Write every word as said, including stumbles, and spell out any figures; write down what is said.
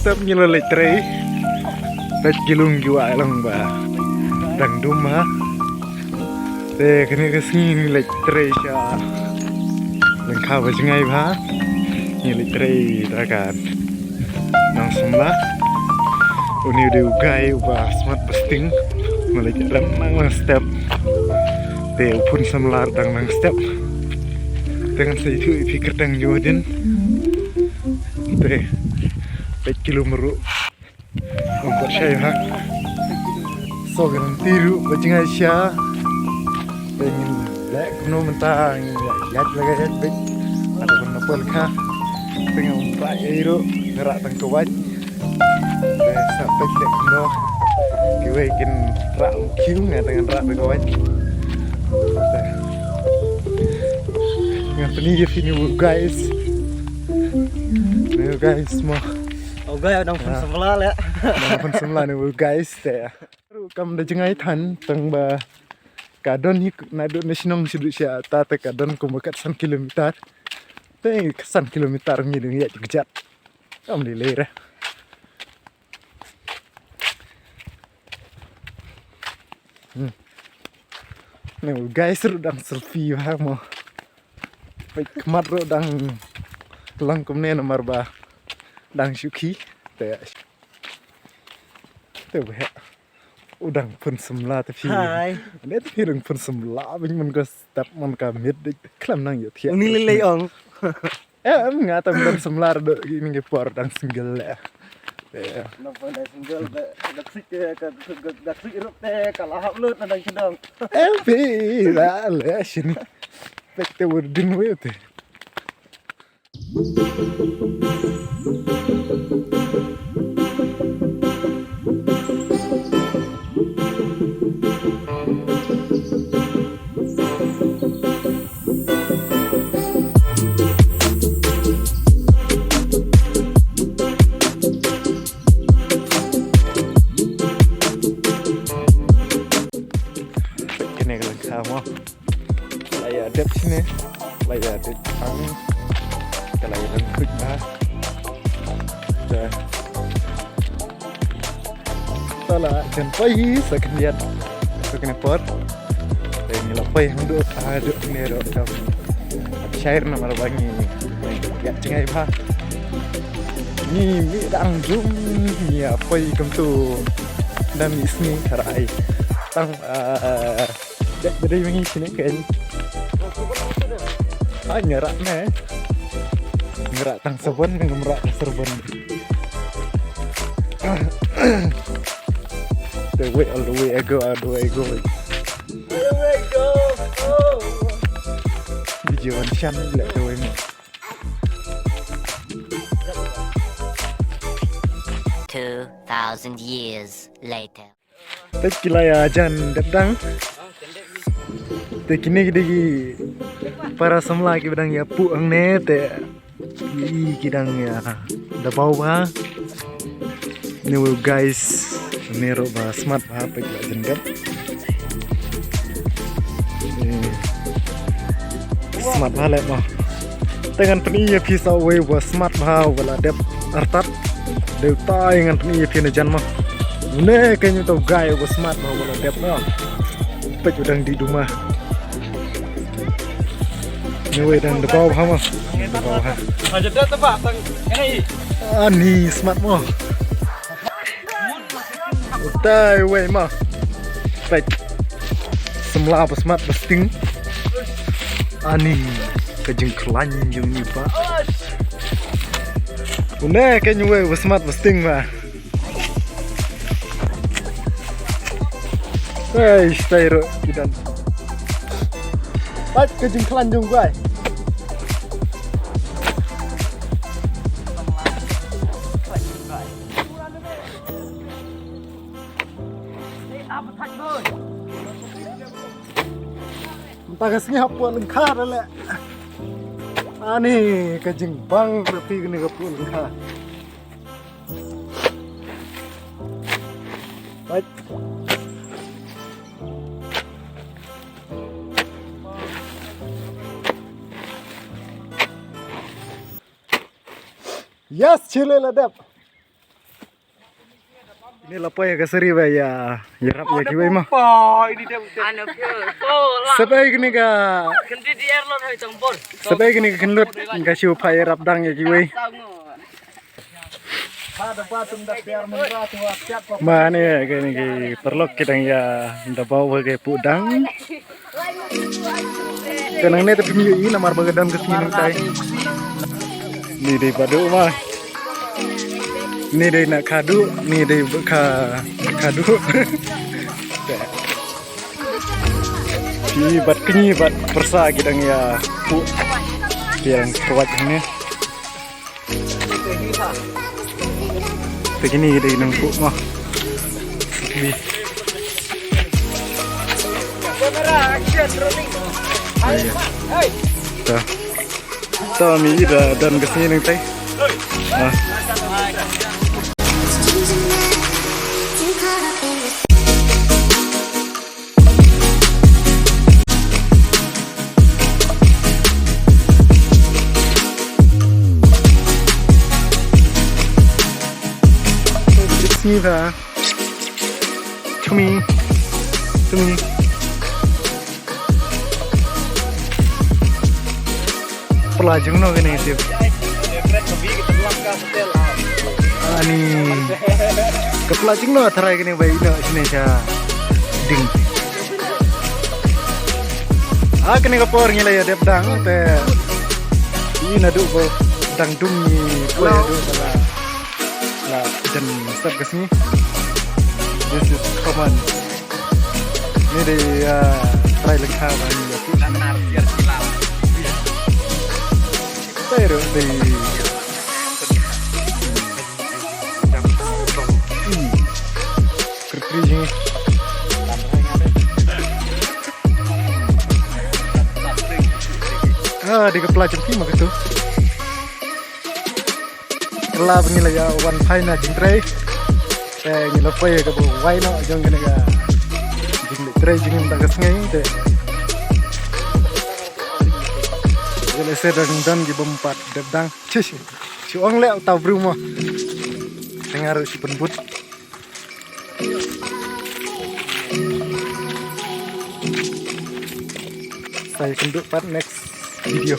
Tap ngi la leit trei. Leit ki lung ki wah lang ba dang dum ha. Te kane ka sngi ngi leit trei sha lyngkha ba jngai bha. Ngi leit trei da ka nong samla. Une u dei u guy uba smat ba sting. Ngi leit rem nang lang step. Te u phun samla dang nang step. Te ngan sa ïathuh ïa phi kyrteng jong u hadien. Te peit ki lum ruh. Ym pat shai ha. So ka nang ti ruh ba jngai sha. Te ngin leh kumno mynta ngin ïaid la ka ïaid peit. Ada ban na pol kha. Te ngam rah ei ruh nga rah tang ka wait. Te sa peit leh kumno. Kiwei kin rah khiew nga te ngan rah tang ka wait. Te ngan pyni ïa phi ne u guys. Ne u guys mo. Au guys, dang phun samla leh. Dang phun samla ne u guys te. Ruh kam da jngai than tang ba ka don hi naduh na shnong shuh sha ta te ka don kumba kat san kilometer. Te ka san kilometer ngi dang ïaid kjat. Kam lei lei re. Hmm. Ne u guys ruh dang selfie bha mo. Peit khmat ruh dang long kumne namar ba dang shu khie. Te te ba he u dang phun samla te phi. Hai. Ne te phi dang phun samla byn man ka step man ka miet de khlem nang ïa thiah. Uni lei lei ong. Eh, em nga tam phun samla ruh ki ni ki por dang single le. Eh. Nang phun dang single de da sik ka da sik ruh te ka la hap lut na dang sdang. Eh, phi la le shini. Peit te wur din we te. Kane ka lyngkha mo. La ïa dep shane. La ïa dep ang. Ka la ïa dep khuid bha. Te ta la jan poi sa khyndiat. Sa kane por. Te ngi la poi hangduh, hangduh kane ruh kam shair namar ba ngi ïa jngai bha. Ngi mih dang jum ngi ïa poi kumtu. Dang mih sngi tharai. Tang, ah, Dek bede mengi sini kan. Ah, ngerak ne. Ngerak tang sabon, ngerak tang sabon. The way, all the way I go, all the way I go. Video one shot, like the way mo. Two thousand years later. Te ki la ïa jan dep dang. Te kine ki dei ki para samla kiba dang ïa puh hangne te ki, ki dang ïa da baw bha. Ne u guys ne ruh ba smat bha peit la jan dep. Smat bha leh mo. Te ngan pyni ïa phi sa uwei uba smat bha uba la dep artat. Dei utai ngan pyni ïa phi na jan mo. Une kane uta u guy uba smat bha uba la dep mo. Peit u dang dih duma. Une uwei dang da baw bha mo. Dang da baw bha. Ani smat mo. Utai wei ma. Peit. Samla ba smat ba sting. Ani ka jingkhlaiñ jong ngi ba. Une kane wei ba smat ba sting ma. Hei, stai ruh ki don. Peit ka jingkhlaiñ jong u guy. Mynta ka sngi hapoh lyngkha da leh. Ani ka jingbang ruh phi kane ka poh lyngkha. Right. Yes, chile la dep. Ni la poi ka seri ba ïa, ïarap ïa kiwei ma. Sep ei kane ka, sep ei kane ka khynlut ka shu phah ïarap dang ïa kiwei. Ba ne kane ki paralok ki dang ïa da baw ba ki puh dang. Te nangne te phim ïohi namar ba ka don ka sngi nangtai. Ni dei ba duh ma. Ni dei na ka duh, ni dei ba ka, ka duh. Te phi bad kñi bad pyrsa ki dang ïa puh. Ki dang kyrwat hangne. Te kine ki dei nang puh ma. Ni. Ayo. Ta. Ta mi da don ka sngi nangtai. Ah. Sniva. Tumi. Tumi. Pla jingno kane tip. Ani. Ka pla jingno tharai kane bai ino sine cha ding. Ah, kane ka por ngi la ïa dep dang te. Ina duh ba dang dum ngi pla ïa duh ba la. La jan sep ka sngi. This is common. Ni dei, ah, trai lengkha ba ni ïa. Pero dei. Hmm. Kri kri jing. Ah, dei ka pla jong phi ma katu. Pla ba ngi la ïa wan phai na jingtrei. Te ngi la poi ka ba wai noh jong kane ka jingleit trei jingim da ka sngi te. Ïa lehse dang don ki bym pat dep dang. Chish. Shu ong leh uta u briew mo. Te nga ruh shu pynbud. Sa ïakynduh pat next video.